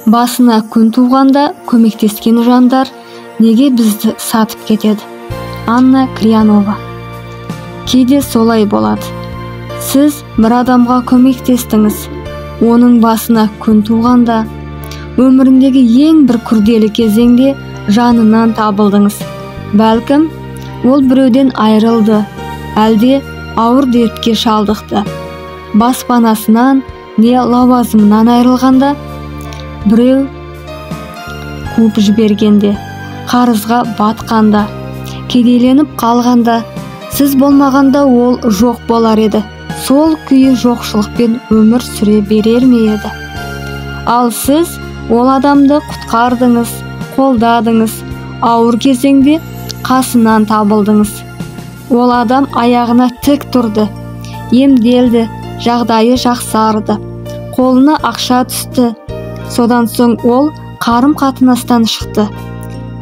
Басына күн туғанда көмектескен жандар неге бізді сатып кетеді? Анна Крианова. Кейде солай болады. Сіз бір адамға көмектестіңіз. Оның басына күн туғанда, өміріндегі ең бір күрделі кезеңде жанынан табылдыңыз. Бәлкім, ол біреуден айырылды, әлде ауыр дертке шалдықты. Баспанасынан не лауазымынан айырылғанда, біреу қуып жібергенде, қарызға батқанда, кедейленіп қалғанда, сіз болмағанда ол жоқ болар еді. Сол күйі жоқшылықпен өмір сүре берер ме еді? Ал сіз ол адамды құтқардыңыз, қолдадыңыз, ауыр кезеңде қасынан табылдыңыз. Ол адам аяғына тік тұрды, емделді, жағдайы жақсарды, қолына ақша түсті. Содан соң ол қарым-қатынастан шықты,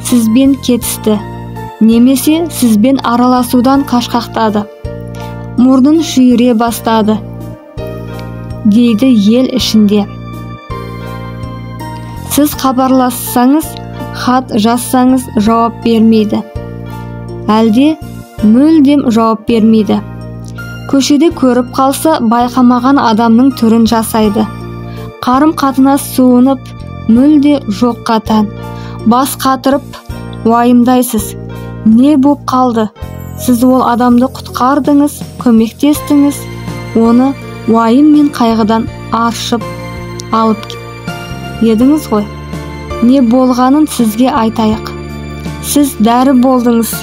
сізбен кетісті, немесе сізбен араласудан қашқақтады, мұрнын шүйіре бастады, дейді ел ішінде. Сіз хабарлассаңыз, хат жазсаңыз жауап бермейді. Әлде мүлдем жауап бермейді. Көшеде көріп қалса, байқамаған адамның түрін жасайды. Қарым-қатынас суынып, мүлде жоққа тән. Бас қатырып, уайымдайсыз. Не боп қалды? Сіз ол адамды құтқардыңыз, көмектестіңіз, оны уайым мен қайғыдан аршып алып едіңіз ғой. Не болғанын сізге айтайық. Сіз дәрі болдыңыз.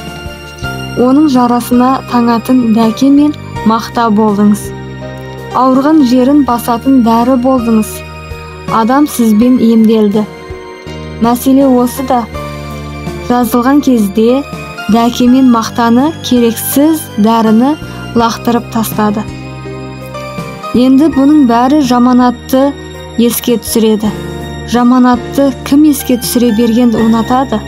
Оның жарасына таңатын дәке мен мақта болдыңыз. Ауырған жерін басатын дәрі болдыңыз. Адам сізбен емделді. Мәселе осы да. Жазылған кезде дәке мен мақтаны керексіз дәріні лақтырып тастады. Енді бұның бәрі жаманатты еске түсіреді. Жаманатты кім еске түсіре бергенді ұнатады?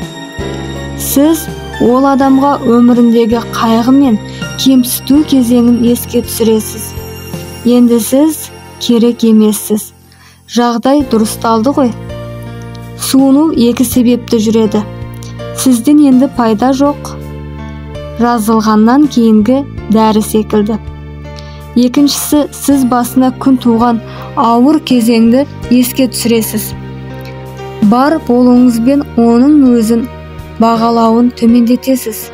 Сіз ол адамға өміріндегі қайғы мен кемсіту кезеңін еске түсіресіз. Енді сіз керек емессіз. Жағдай дұрысталды ғой. Суыну екі себепті жүреді. Сізден енді пайда жоқ, жазылғаннан кейінгі дәрі секілді. Екіншісі, сіз басына күн туған ауыр кезеңді еске түсіресіз. Бар болуыңызбен оның өзін бағалауын төмендетесіз.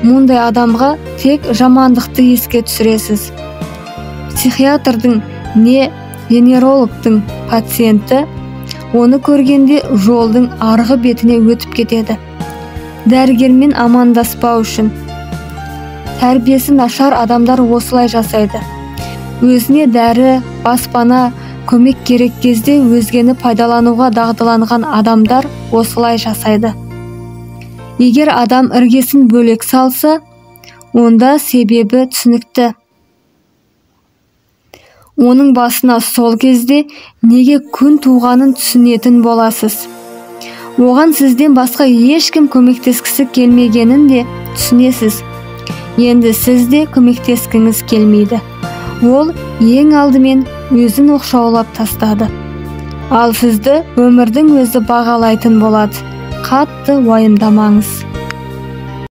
Мұндай адамға тек жамандықты еске түсіресіз. Психиатрдың не венерологтың пациенті оны көргенде жолдың арғы бетіне өтіп кетеді. Дәрігермен амандаспау үшін. Тәрбиесі нашар адамдар осылай жасайды. Өзіне дәрі, баспана, көмек керек кезде өзгені пайдалануға дағдыланған адамдар осылай жасайды. Егер адам іргесін бөлек салса, онда себебі түсінікті. Оның басына сол кезде неге күн туғанын түсінетін боласыз. Оған сізден басқа ешкім көмектескісі келмегенін де түсінесіз. Енді сіз де көмектескіңіз келмейді. Ол ең алдымен өзін оқшаулап тастады. Ал сізді өмірдің өзі бағалайтын болады. Қатты уайымдамаңыз.